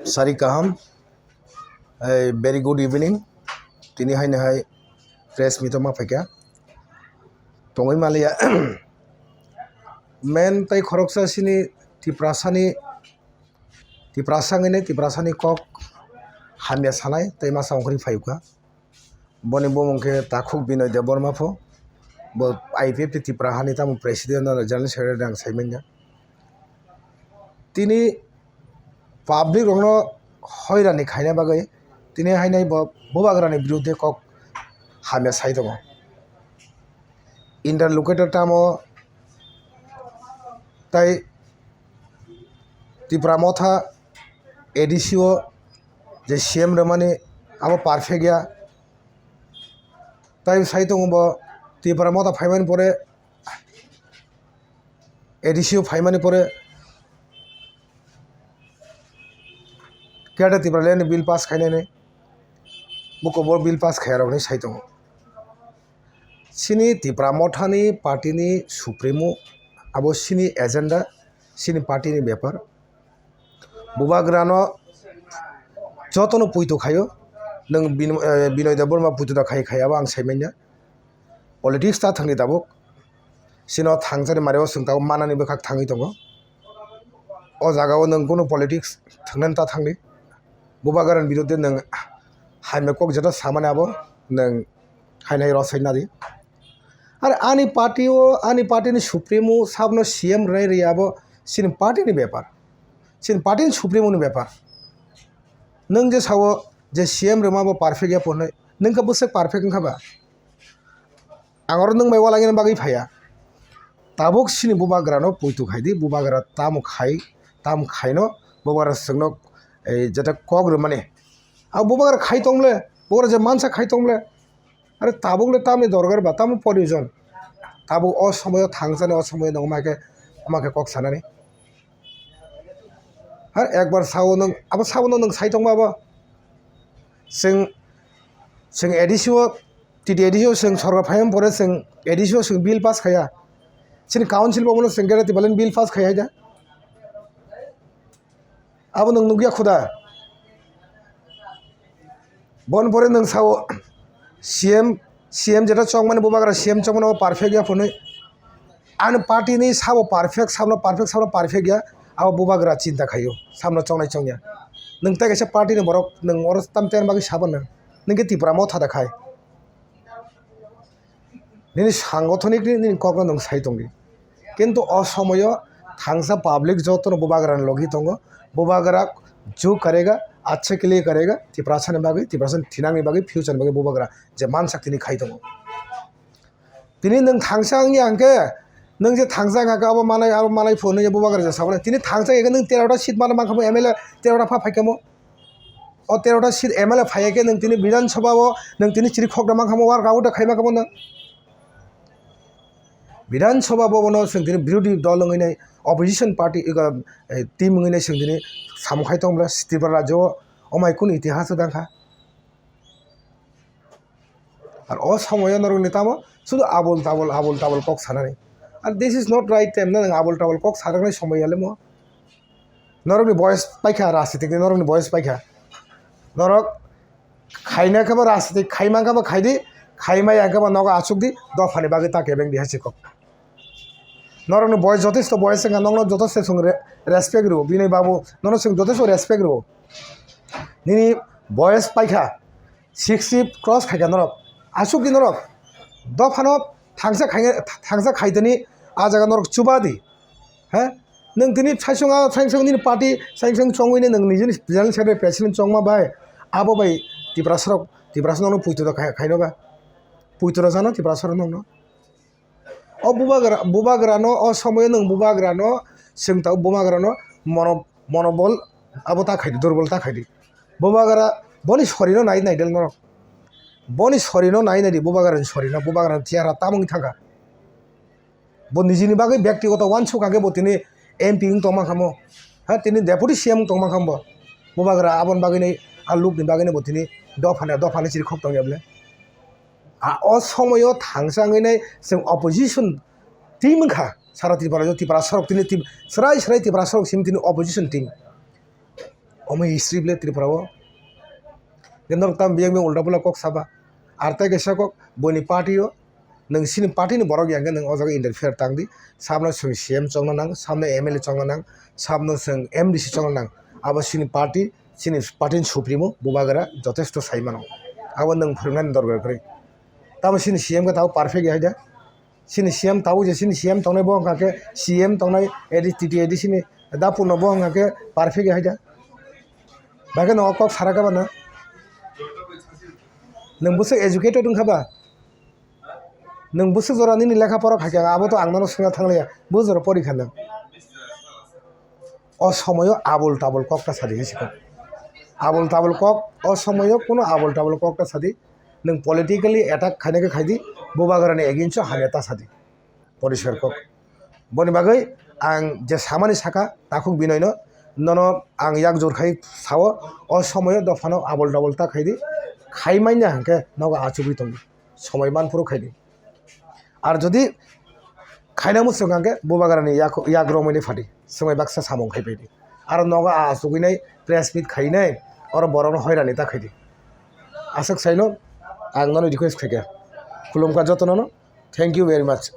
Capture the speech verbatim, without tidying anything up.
Sari kaham, eh, very good evening. Tini haino hai press meet o ma phaikha. Tongwi maliya. Men tei khoroksa sini Tiprasani, Tiprasa wngwi nai Tiprasani kok hamya sanai tei masa ongkhorwi phaikha. Boni bumung khe takhuk Binoy Debbarma pho. Bo I P F T Tipra hani tamo president no general secretary ang sai manya. Tini public rokno hoirani khaina bagwi tini hainai bo bubagrani biruddhe kok hamya sai tongo. Interlocutor tamo tai Tipra Motha A D C o je C M rwmani abo perfect ya. Tai sai tongo bo Tipra Motha phaimani pore A D C o phaimani pore Greater Tipraland ni bill pass khainani buko bo bill pass khaya rokni sai tongo. Chini Tipra Mothani party ni supremo abo chini agenda, chini party ni bepar. Bubagrano jotono puitu khaio. Nwng Bin-, eh, Binoy Debbarma puitu da khai khai abo ang sai manya. Politics ta thangni tabuk. Sino thangjani mari o chwng tabuk manani bwkhak thangwi tongo. O jaga o nwng kunu politics thwngnani ta thangdi. Bubagrani biruddhe nwng hamya kok jeto samani abo nwng hainai rosai nadi. Ar ani party o, ani party ni supremo sabno C M rwnai rwya abo chini party ni bepar. Chini party ni supremo ni bepar. Nwng je sao je C M rwma bo perfect ya phunai, nwng khe bwswk perfect wngkha ba? Ang oro nwng bai ualangina bagwi phaiya. Tabuk chini bubagrano puitu khaidi, bubagra tamo khai, tamo khaino bubagra chwngno, eh, jeta kok rwmani. Abo bubagra khai tongle, bubagra je mansa khai tongle. Are tabuk le tamni dorgar ba, tamo proyojon? Tabuk o somoyo thangjani, o somoyo nwng ma khe, ma khe kok sanani. Har ekbar sao nwng, abo sabo nwng sai tongma abo. Chwng, chwng A D C o, T T A D C o chwng sorkar phaiyam pore chwng A D C o chwng bill pass khaya. Chini council bo bono chwng Greater Tipraland bill pass khaya da. Abo nwng nukya khuda. Bon pore nwng sao C M, C M jeta chongmani bubagra C M chongmani o perfect ya phunui. Ani party ni sabo perfect, sabno perfect, sabno perfect ya. Abo bubagra chinta khaio, sabno chongnai chongya. Nwng tei kaisa party ni borok nwng oro tam ten bagwi sabo nwng. Nwng khe Tipra Motha da khai. Nini sangothoniki nini kokno nwng sai tongdi. Kintu o somoyo thangsa public jotono bubagrani logi tongo. Bubagra jo karega, achhe ke liye karega, Tiprasani bagwi, Tiprasani thinangni bagwi, future ni bagwi bubagra je mansak tini khai tongo. Tini nwng thangsa wngya hwnkhe, nwng je thangsa wngkha khe abo manai, abo manai phunwi bubagra je sabonai. Tini thangsa wngkhe nwng terota seat mana mankha bo M L A terota pha phaikha mo. O terota seat M L A phaiya khe nwng tini Bidhan Sabha o nwng tini chiri khokna mankha mo, work out khai mankha mo nwng. Bidhan Sabha bobono chwng tini birodhi dol wngwi nai, opposition party, ega, eh, team wngwi nai chwng tini samung khai tong bwle Tripura rajyo o, omai kunu itihas o dangkha. Ar o somoyo norokni tamo sudu abul tabul, abul tabul kok sanani. And this is not right time, na nwng abul tabul kok sanani somoy yalemo. Norokni boyes paikha rajnitik ni, norokni boyes paikha. Norok khaina khe bo rajnitik, khaimang khe bo khaidi, khaimaya khe bo nogo achukdi, dophani bagwi ta kebengdi hai se kok. Norokni boyes jotesto boyes wngkha, nokno jotesto chwng re-, respect rwo, bini babu nono chwng jotesto respect rwo. Nini boyes paikha, sixty cross khaikha norok, achukdi norok, dophano thangsa khai, thangsa khaitani a jaga norok chubadi. He? Nwng tini saisong a, saisong nini party, saisong chongwi nwng nijini general secretary president chongma bai, abo bai Tiprasarok, Tiprasa nokno puitu da khai, khaino ba? Puitu da jano Tiprasarok nokno? O bubagra, bubagrano, o somoyo nwng bubagrano, chwng ta bubagrano mono-, monobol abo ta khaidi, durbol ta khaidi. Bubagra boni sorino nai, naidel norok. Boni sorino nai, naidi bubagrani sorino, bubagrani chehara tamungni thangkha. Bo nijini bagwi byaktigoto uansuk kha khe bo tini M P wng tongma kha mo. Ha, tini deputy C M wng tongma kha bo. Bubagra aboni bagwini, a lukni bagwini bo tini dophani, dophani chiri khok tongya bwle. A o somoyo thangsa wngwi nai chwng opposition team wngkha. Sara Tripura, Tripura sorok tini team, srai srai Tripura sorok simi tini opposition team. Omo history bile Tripura o. Norok tam biyang biyang ulta pula kok saba. Ar tai kaisa kok boni party o. Nwng sini party ni borok yang khe nwng o jaga interfere tang di. Sabno chwng C M chongna nang, sabno M L A chongna nang, sabno chwng M D C chongna nang. Abo sini party, sini party ni supremo Bubagra jotesto sai mano. Abo nwng phwrwngnani dorkar kwrwi. Tamo sini C M khe tabo perfect ya haida. Sini C M tabo je sini C M tongnai bo wngkha khe C M tongnai A D C, T T A D C ni da puno bo wngkha khe perfect ya haida. Bagwi no kok sara kha bana. Nwng bwswk educated wngkha ba? Nwng bwswk jora nini lekha pora khaikha, abo to ang nono swngna thangliya, bo jora pori kha nwng. O somoyo abul tabul kok ta sadi hai sikha. Abul tabul kok, o somoyo kuno abul tabul kok ta sadi. Nwng politically attack khaina khe khaidi, Bubagrani against o hamya ta sadi. Poriskar kok. Boni bagwi ang je samani saka, takhuk binoino, nono ang yak jor khai sao, o somoyo dophano abul tabul ta khaidi, khai manya hwnkhe nogo achugwi tongo. Somoi manphuru khaidi. Ar jodi khaina muchung hwnkhe Bubagrani yak, yak romwi ni phadi, swngwi baksa samung khai phaidi. Aro nogo a achugwi nai press meet khainai, oro borokno hoirani ta khaidi. Aswk saino ang nono request khaikha. Khulumkha jotonono. Thank you very much.